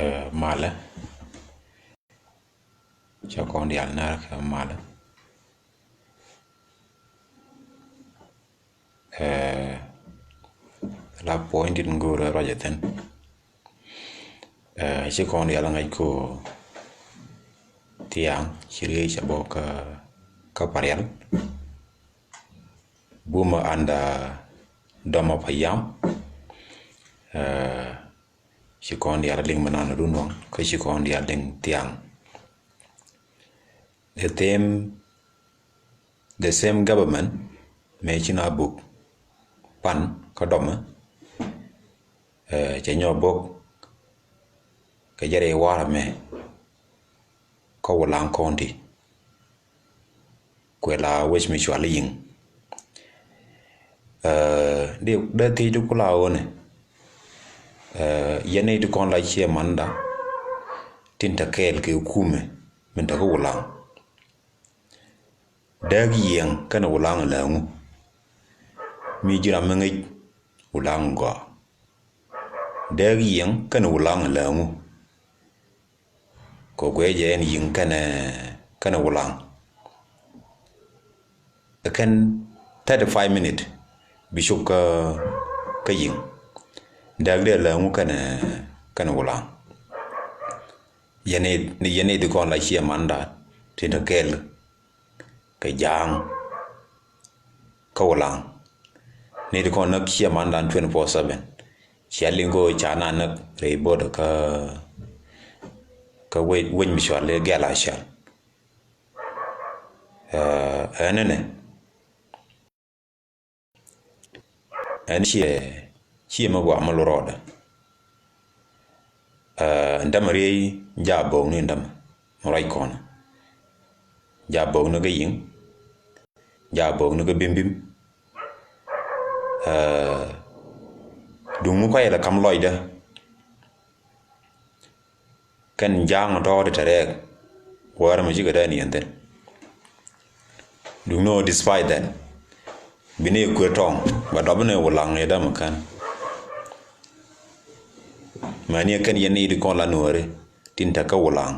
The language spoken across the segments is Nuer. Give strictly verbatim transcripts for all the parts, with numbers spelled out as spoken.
Ɛ, malɛ. Cɛ kɔn diaal nɛr kɛ malɛ. Ɛ, la point in go̱o̱rɛ ruacɛ thi̱n. Ɛ, ci kɔn diaal ŋäc ko thiaŋ ci riey cɛ bä kä, kä Parial. Bumä anda dɔmɔ Payam. Ɛ, ci kɔn diaal liŋ mi nan run waŋ kä ci kɔn diaal liŋ thiaŋ. The same, the same government mëë ci na buk pan kä dɔmɛ, ɛ, cɛ nyɔ bok kɛ jɛ rɛy warɛ mɛ kä Wulaŋ County. Kuɛ la wec mi cual i̱ yiŋ. Ɛ, di dee thiec di kula ɣöö nɛ, ɛ, yɛn i̱ ti kɔn la ciɛ manda tin te kɛɛl kɛ kumɛ min te kä Wulaŋ. Dääk Yiëŋ kɛnɛ Wulaŋ la ŋu? Mi ji̱ ram mi ŋäc Wulaŋ gɔaa. Dääk Yiëŋ kɛnɛ Wulaŋ la ŋu? Kɛ guɛ jɛ ɛn Yiëŋ kɛnɛ, kɛnɛ Wulaŋ. Ɛ kɛn thirty five minute bi cop kä, kä Yiëŋ. Dääk dee la ŋu kɛnɛ, kɛnɛ Wulaŋ? Yɛn i̱, yɛn i̱ ti kɔn la ciɛ manda tin te kɛɛl kɛ ja̱a̱ŋ kä Wulaŋ. Ni ti kɔn näk ciɛ mandan twenty four seven. Cia liŋ ko ca na näk rɛy bo̱o̱dä kä, kä wec, wec mi cual i̱ Gɛl Acial. Ɛ, ɛn ɛnɛ. Ɛn ciɛ, ciɛ mi gɔaa mi lurɔɔdɛ. Ɛ, ɛn tämɛ riey jaa bo̱o̱kni ɛn tämɛ mi ruac kɔn. Jaa bo̱o̱kni kä Yiëŋ. Jaa bo̱o̱kni kä Bimbim. Ɛ, duŋ mi kuayɛ lɛ kam lɔcdä. Kɛn ja̱a̱ŋ tɔ̱ ti te rɛɛk wäärä mi cikɛ dee niɛn thi̱n. Duŋni ɣöö despite that, bi ni kuëë tɔ̱ŋ bɛ dɔp ni Wulaŋ yɛ dämɛ kän. Mäni ɛ kɛn yɛn ni di kɔn la Nuääri tin te kä Wulaŋ.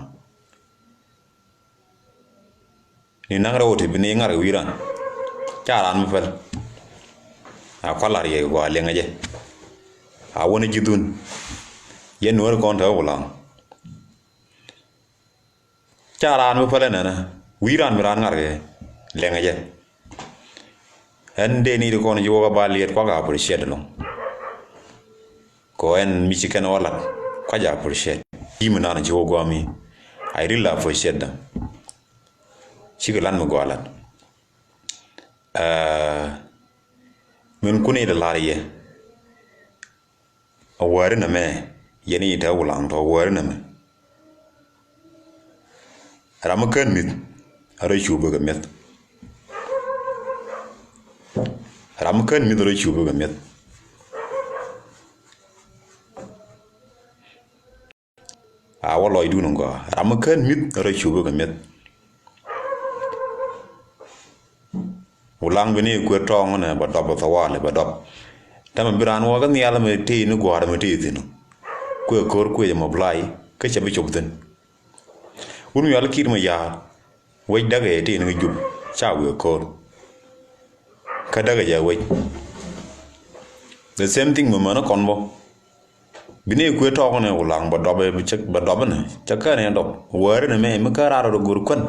Ni naŋ rɛw ti bi ni ŋa̱r kɛ wi̱i̱ ran. Ca raan mi päl. A kualar yɛ gɔaa liɛŋɛ jɛ. A wä ni ji̱ dhun. Yɛn Nuääri kɔn te Wulaŋ. Ca raan mi päl ɛnɛnɛ. Wi̱i̱ ran mi raan ŋa̱r kɛ liɛŋɛ jɛ. Ɛn dee ni di kɔn ji̱ wä kä ba liɛt kuak a appreciate ɛlɔ̱ŋ. Kɔ ɛn mi ci kɛn wä lat kuac a appreciate. Ji̱ mi naan ci wä guami. I really appreciate them. Cikɛ lat mi gɔaa lat. Ɛ, min kun i̱ dee lar yɛ. A wäri nɛmɛ yɛn i̱ te Wulaŋ tɔ wäri nɛmɛ. Ram mi kän mi̱th a rɔ cup kɛ mi̱th. Ram mi kän mi̱th a rɔ cup kɛ mi̱th. A wä lɔcdun in gɔaa ram mi kän mi̱th rɔ cup kɛ mi̱th. Wulaŋ bi ni kuet tɔŋ ni bɛ dɔp bɛ thawali bɛ dɔp. Tämɛ bi raan wä kä nhial mi tëë ni gua̱a̱r mi tëë thi̱n. Kuɛ ko̱r kuɛ jɛ mɔplay kä cɛ bi cop thi̱n. Wun mi wal ki̱i̱t mi ya̱a̱r. Wec däkɛ tin kä jup ca wi̱i̱ ko̱r. Kä däkɛ jɛ wec. The same thing mi män kɔn bä. Bi ni kuëë tɔɔk ni Wulaŋ bɛ dɔp, bɛ dɔp ni cä kän ni dɔp wäri ni mɛ mi kä raar rɔ go̱r kuän.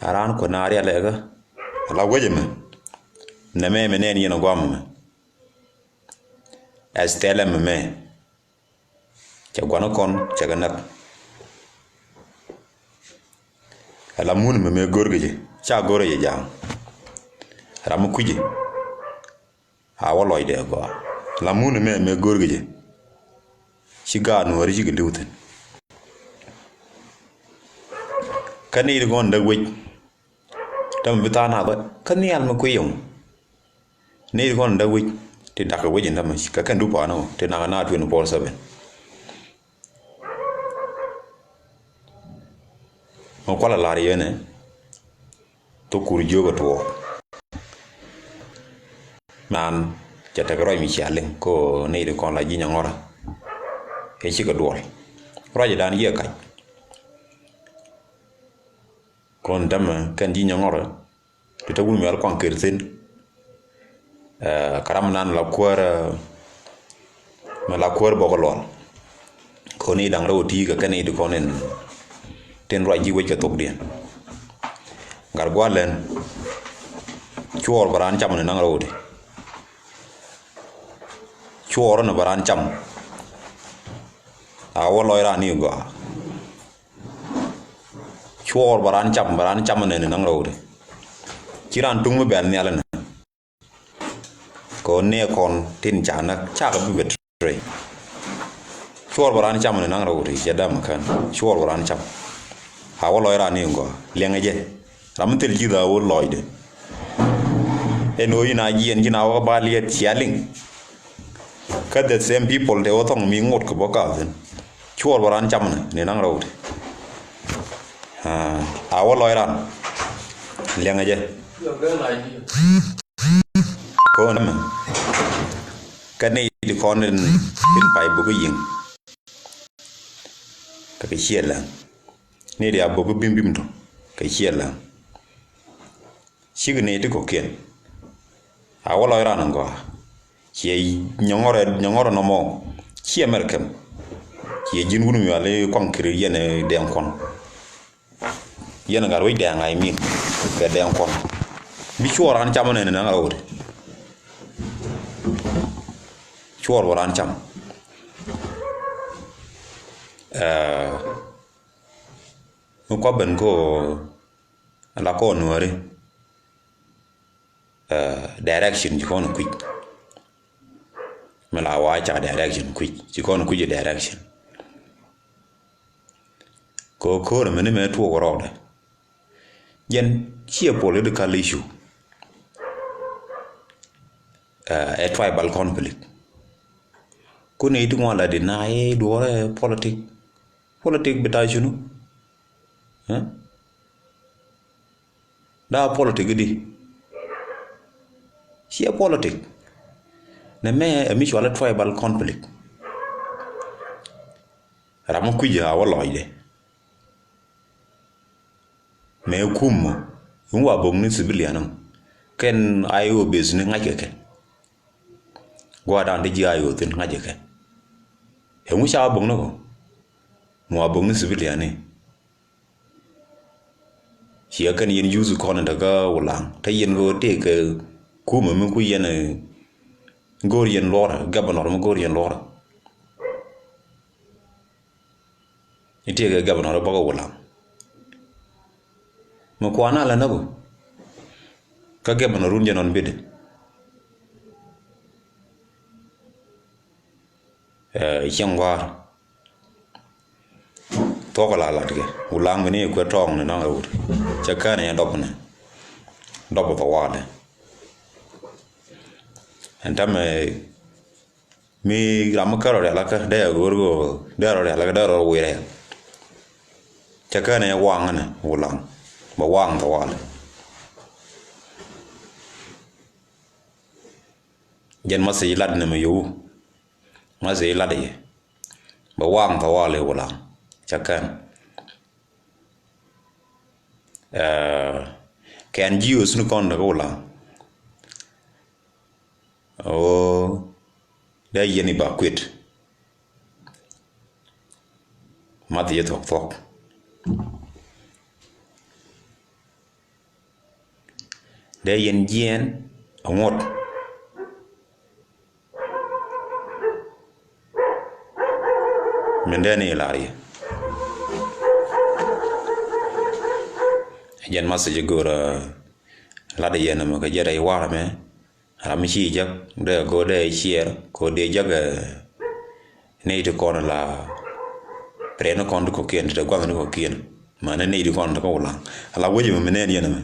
A raan kuän a rial ɛ kä la wec mɛ. Nɛ mɛ mɛ nɛn yɛn a guam mɛ. Ɛ stäl ɛmɛ mɛ. Cɛ gua̱n kɔn cɛ kɛ näk. Ɛ la mun mɛ mɛ go̱r kɛ jɛ ca go̱r ɛ jɛ ja̱a̱ŋ. Ram mi kui̱cɛ a wä lɔcdɛ gɔaa. La mun mɛ mɛ go̱r kɛ jɛ ci gaat nuɔ̱ɔ̱ri cikɛ li̱w thi̱n. Kä ni ri gɔn däk wec. Tämɛ bi tha̱a̱ŋ nath kä nhial mi kui̱ yɔŋ. Ni kɔn däk wec ti da̱k kɛ wec in tämɛ kɛ kɛn dup pa̱a̱n ɔ ti nak na twenty four seven. Mɛ kualɛ la̱r yɛn ɛ thok kur jiök ɛ tuɔɔk. Naan cɛ tekɛ ruac mi cia liŋ ko ni ti kɔn la ji̱ nyɛ ŋɔrä. kɛ cikɛ duɔl. Ruacdan yiëë kac. Kɔn tämɛ kɛn ji̱ nyɔŋɔrɛ ti te wun mial kuaŋ kër thi̱n. Ɛ, karam nan la kuäär, ɛ, mɛ la kuäär bɔk luɔl. Kɔn i̱ da̱ŋ rɛw ti̱i̱ kɛ kɛn i̱ di kɔn in tin ruac ji̱ wec kɛ thokdiɛn. Gat gua̱l lɛn cuɔɔr bɛ raan cam ni naŋ rɛw di. Cuɔɔr ni bɛ raan cam. A wä lɔc raan ni gɔaa. Cuɔɔr bɛ raan cam, bɛ raan cam nɛn ni naŋ rɛwdɛ. Ci raan tuŋ mi bɛl nhial nɛ. Kɛ ɣöö nɛɛ kɔn tin ca näk cakɛ bi bɛ trɛy. Cuɔɔr bɛ raan cam ni naŋ rɛwdɛ, cɛ dam kän. Cuɔɔr bɛ raan cam. A wä lɔc raan ni gɔaa. Liɛŋɛ jɛ. Ram mi thil ji̱ dha̱a̱ wä lɔcdɛ. Ɛn ɣöö in a jiɛn ji̱n a wä kä ba liɛt cia liŋ. Kä the same people te wä thɔŋ mi ŋot kɛ bä ka̱a̱thin. Cuɔɔr bä raan cam ni, ni naŋ rɛw ti. Ah, a wä lɔc ran. Liɛŋɛ jɛ. Ko̱n mɛ. Kä ni di kɔn in, in pay buk yiŋ. Kä kɛ ciɛ lɛŋ. Ni di a buk bim bim tɔ. Kɛ ciɛ lɛŋ. Cikɛ nɛy ti kɔ̱kiɛn. A wä lɔc ran in gɔaa. Ciɛ nyɔŋɔrɛ, nyɔŋɔrɛ nɔmɔ. Ciɛ mɛr kɛm. Ciɛ ji̱n wun mi wali kuaŋ kiri yɛn dɛŋ kuɔn. Yɛn gat wec dɛŋ, I mean. Kɛ dɛŋ kuɔn. Bi cuɔɔr ran cam nɛn in naŋ rɛw ti. Cuɔɔr wä ran cam. Ɛɛ, mi kua ben ko la kɔn nuɔri. Ɛ, direction ci kɔn kui̱c. Mi la wa ca direction kui̱c, ci kɔn kui̱c direction. Ko ko̱r mini mɛ tuɔk rɔɔdɛ. Jɛn ciɛ political issue. Ɛ, ɛ tribal conflict. Kun iti ŋuan la di na ɛ duɔrɛ politic. Politic bita cunu? Ɛ? Da politic di. Ciɛ politic. Nɛ mɛ ɛ mutual tribal conflict. Ram mi kui̱c a wä lɔcdɛ. Mɛ kum mɔ in wa boŋni civilian mɔ kɛn I O base ni ŋa̱ckɛ kɛ. Gua̱a̱r dan ti ji̱ I O thin ŋa̱ckɛ kɛ. Ɛŋu ca wa boŋni kɔ? Mɛ wa boŋni civilian ni. Ciɛ kɛn yɛn yuth kɔn in te kä Wulaŋ te yɛn kɛ tëëkɛ kumɛ mi ku yɛn go̱o̱r yɛn luɔrɛ, governor mi go̱o̱r yɛn luɔrɛ. I̱ tëëkɛ governor bä kä Wulaŋ. Mi kuan a lɛ näk ɔ. Kä governor run jɛ nɔn bidɛ. Ɛ, cieŋ gua̱a̱r. Thuɔ̱k la latkɛ Wulaŋ mi ni kuɛ tɔɔŋ ni naŋ ɛ wut. Cɛ kään ɛ dɔp ni. Dɔp ɛ thɔwalɛ. Ɛn tämɛ mi ram mi kärɔ rialikä dee ɛ go̱o̱r go̱o̱r dee rɔ rialikä dee rɔ wi̱i̱ rɛɛl. Cɛ kään ɛ waŋ ni Wulaŋ bɛ waŋ thɔwalɛ. Jɛn message lat nɛmɛ yio̱w. Message lat yɛ. Bɛ waŋ thɔwalɛ Wulaŋ. Cɛ kään. Ɛɛ, kɛn ji̱ ɣöö thun kɔn däk Wulaŋ. Ɣöö dee yɛn i̱ ba kuet. Math yɛ thuɔ̱k thuɔ̱k. Dee yɛn jiɛɛn aŋot. Min dee ni lar yɛ. Jɛn message go̱o̱rä lat yɛn mɛ kɛ jɛ rɛy warɛ mɛ. Ram mi ci jäk dee go̱o̱r dee ciɛɛr ko̱ dee jäk, ɛ, nɛy ti kɔn la pɛrɛn kɔn ti kɔ̱kiɛn ti te gua̱th ni kɔ̱kiɛn. Mani nɛy ti kɔn ti kɔ̱ Wulaŋ. Ala wecɛ mɛ mi nɛn yɛn mɛ.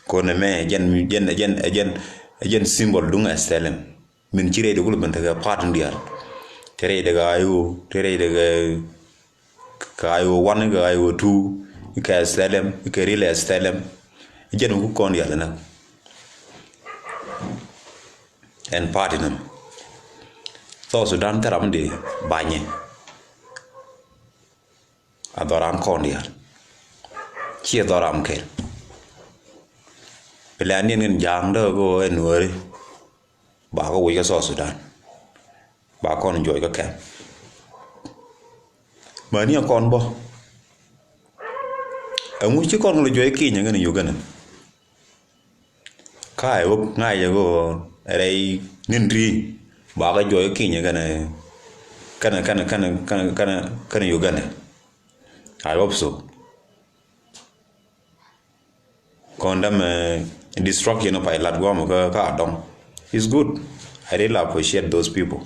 Kɔn ɛmɛ jɛn, jɛn, jɛn, jɛn, jɛn symbol duŋ S P L M. Min ci rɛydɛ kulɛ ben tekɛ part in diaal. Te rɛydɛ kɛ I O, te rɛydɛ kɛ, kɛ I O one, kɛ I O two, kɛ S P L M, kɛ real S P L M. Jɛn ku kɔn diaal ɛnɛ. Ɛn part in ɛmɛ. South Sudan thil ram in dee banyɛ. A dhɔran kɔn diaal. Ciɛ dhɔran kɛl. Pilian diɛn kɛn ja̱a̱ŋ dee kɛ ɣöö ɛ Nuääri. Ba kɛ wi̱c kä South Sudan. Ba kɔn juɔc kä kɛm. Mäni ɛ kɔn bä. Ɛŋu ci kɔn kɛ lɛ juɔc Kenya kɛnɛ Uganda. Ka ɛ wä ŋa̱c ɛ ɣöö rɛy ni̱n ti ba kɛ juɔc Kenya kɛnɛ, kɛnɛ, kɛnɛ, kɛnɛ, kɛnɛ, kɛnɛ, kɛnɛ Uganda. I hope so. Kɔn dämɛ, eh, destruction of a lat guam kä, kä Adɔŋ. It's good. I really appreciate those people.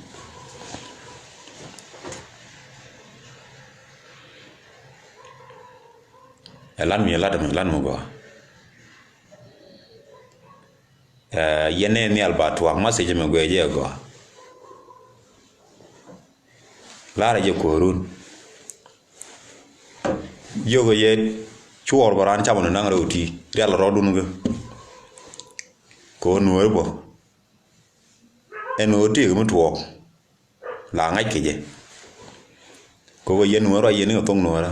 Ɛ lat mi, ɛ lat mi, ɛ lat mi gɔaa. Eh, yɛn ni nhial ba tuak message mi guɛ jɛ gɔaa. Lar jɛ ko̱run. Yio̱k yɛ cuɔɔr bä raan camɔ ni naŋ rɛw ti rial rɔɔdun kä. Kɛ ɣöö Nuääri bä. Ɛn ɣöö tëëk mi tuɔɔk. La ŋa̱c kɛ jɛ. Kɛ ɣöö yɛn Nuäärä, yɛn ni kɛ thok Nuäärä.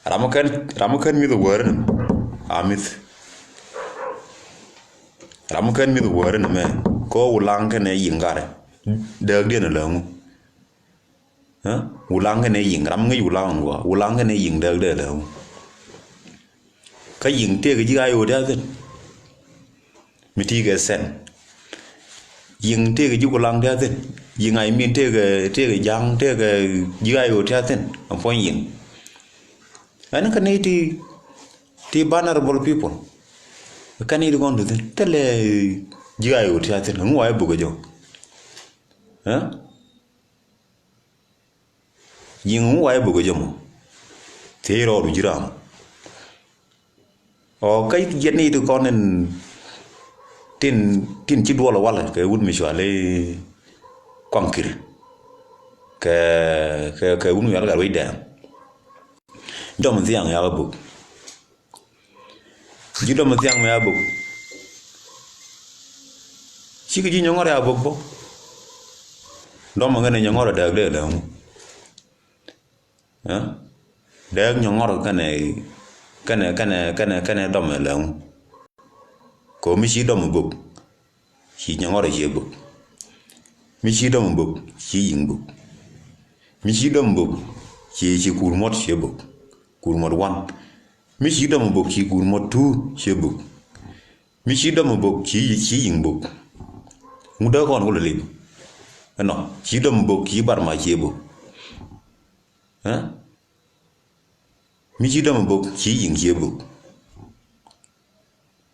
Ram mi kän, ram mi kän mi̱th wäärä ni a mi̱th. Ram mi kän mi̱th wäärä ni mɛ. Kɛ ɣöö Wulaŋ kɛnɛ Yiŋ garɛ. Dääkdiɛn ɛ läŋu. Ɛ? Wulaŋ kɛnɛ Yiŋ, ram ŋäc Wulaŋ ŋuɔ, Wulaŋ kɛnɛ Yiŋ dääk dee lɛ wu. Kä Yiŋ tëëkɛ ji̱ ɣa̱c ɣöö tɛ̈thin. Mi ti̱i̱ kɛ sɛn. Yiŋ tëëkɛ ji̱ Wulaŋ tɛ̈thin. Yiŋ, I mean, tëëkɛ, tëëkɛ Ja̱a̱ŋ, tëëkɛ ji̱ ɣa̱c ɣöö tɛ̈thin. Ɛ puɔ̱ny Yiŋ. Ɛn kä ni ti, ti vulnerable people. Kä ni ti kɔn ti thin. Thilɛ ji̱ ɣa̱c ɣöö tɛ̈thin. Ŋu wa i̱ bukɛ jɔk. Ɛ? Yiŋ ŋu wa i̱ bukɛ jɛ mɔ. Thiec rɔɔdu ji̱ ram. Ɔ kä yɛn ni ti kɔn in tin, tin ci duɔl walɛ kɛ wut mi cuali Kɔaŋ Ki̱r. Kɛ, kɛ, kɛ wut mi cuali kɛ ruec dɛɛŋ. Dɔm thiaŋ yak buk. Ji̱ dɔm thiaŋ mi a bök. Cikɛ ji̱ nyɔŋɔr a bök bä. Dɔm ŋäni nyɔŋɔr a dääk dee lɛ ŋu. Ɛ? Dääk nyɔŋɔr kɛnɛ, kɛnɛ, kɛnɛ, kɛnɛ, kɛnɛ dɔm lɛ ŋu. Kɛ mi ci dɔm bök. Ci nyɔŋɔr a ci bök. Mi ci dɔm bök, ci Yiŋ bök. Mi ci dɔm bök, ci, ci Kuur Muɔt ci bök. Kuur Muɔt wan. Mi ci dɔm bök ci Kuur Muɔt tu ci bök. Mi ci dɔm bök ci, ci Yiŋ bök. Ŋu dee kɔn ku lɛ lip. Ɛnɔ, ci dɔm bök ci Barma ci bök. Ɛ? Mi ci dɔm bök ci Yiŋ ci bök.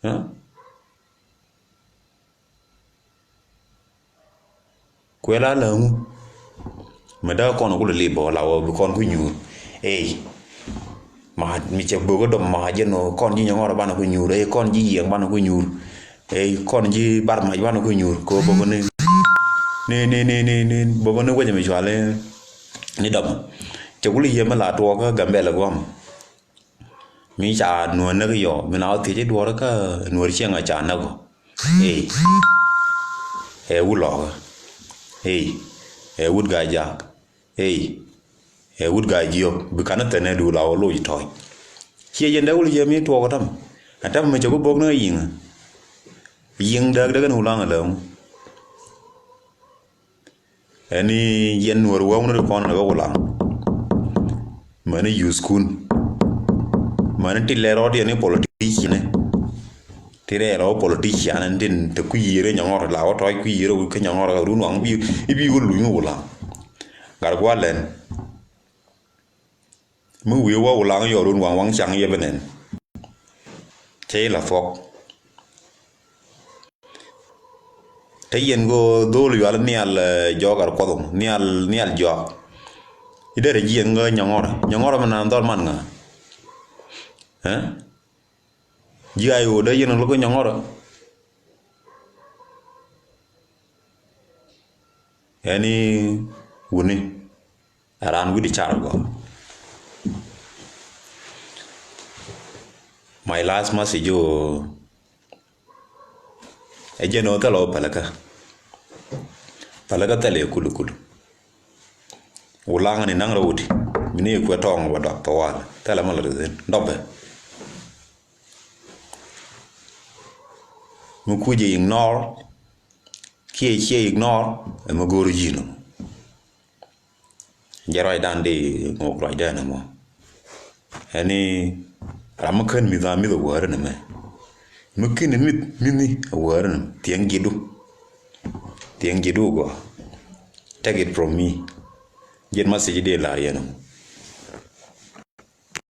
Ɛ? Kuɛ la läŋu. Mɛ dee kɔn ku lɛ lip bɔ la wä bi kɔn ku nyuur. Ey. Ma mi cɛ bök dɔm ma jɛ nɔ kɔn ji̱ nyɔŋɔr banɛ ku nyuur. Ey kɔn ji̱ Yiɛŋ banɛ ku nyuur. Ey kɔn ji̱ Barmac banɛ ku nyuur. Kɛ bök ni, ni, ni, ni, ni, ni, bök ni wecɛ mi cuali ni dɔm. Cɛ ku lɛ yiëë mi la tuɔɔk kä Gambɛl guam. Mi ca Nuäär näk yɔ, mi na wä thiec i̱ duɔ̱ɔ̱r kä Nuäär cieŋ a ca näk ɔ. Ey. Ɛ wut lɔɔkä. Ey. Ɛ wut Ga̱a̱c Jaak. Ey. Ɛ wut Ga̱a̱c Jiök. Bi ka̱n thi̱n ɛ duul a wä loc tɔ̱ɔ̱c. Ciɛ jɛn dee wul yɛ mi tuɔɔk ɛ täm. Ɛ täm mi cɛ ku bok ni ɛ Yiŋ. Yiŋ dääk dee kɛn Wulaŋ ɛ läŋ. Ɛn i̱ yɛn Nuäär wäŋ ni ti kɔn ni kä Wulaŋ. Mäni yuthkun. Mäni ti lɛ rɔɔdiɛn i̱ politician ni. Ti rɛɛ rɔ politician ni tin te kui̱ yiëër i̱ nyɔŋɔr la wä tɔ̱ɔ̱c kui̱ yiëër i̱ kä nyɔŋɔr kä run waŋ i̱ bi, i̱ bi wä luny Wulaŋ. Gat gua̱l ɛn. Mi wi̱i̱ wä Wulaŋ yɔɔr run waŋ waŋ caŋ yɛ bi nɛn. Cɛ i̱ la thuɔ̱k. Te yɛn kɛ ɣöö dho̱o̱l yual nhial, eh, jɔɔk ar kuɔth nhial, nhial jɔɔk. I̱ derɛ jiɛn kä nyɔŋɔrä. Nyɔŋɔrä mi naan dhɔr man ŋa? Ɛ? Ji̱ ay ɣöö dee yɛn lo̱k kä nyɔŋɔrä. Ɛn i̱ wuni. Ɛ raan wi̱cdɛ car gɔaa. My last message ɣöö ɛ jɛn ɣöö thilɛ ɣöö pälikä. Pälikä thilɛ kulu kulu. Wulaŋ ni naŋ rɛw ti. Mi ni kuɛ tɔŋ bɛ dɔk thowal. Thilɛ mi lät thi̱n. Dɔpɛ. Mi kucɛ ignore, kiɛ ciɛ ignore, ɛ mi go̱o̱r ji̱n. Jɛ ruacdan di ŋok ruacdan ɛmɔ. Ɛni ram mi kän mi̱th a mi̱th a wäärä ni mɛ. Mi kän mi̱th mi̱thni a wäärä ni mɛ. Thiɛŋ ji̱du. Thiɛŋ ji̱du gɔaa. Take it from me. Ji̱n message di lar yɛn ɛmɔ.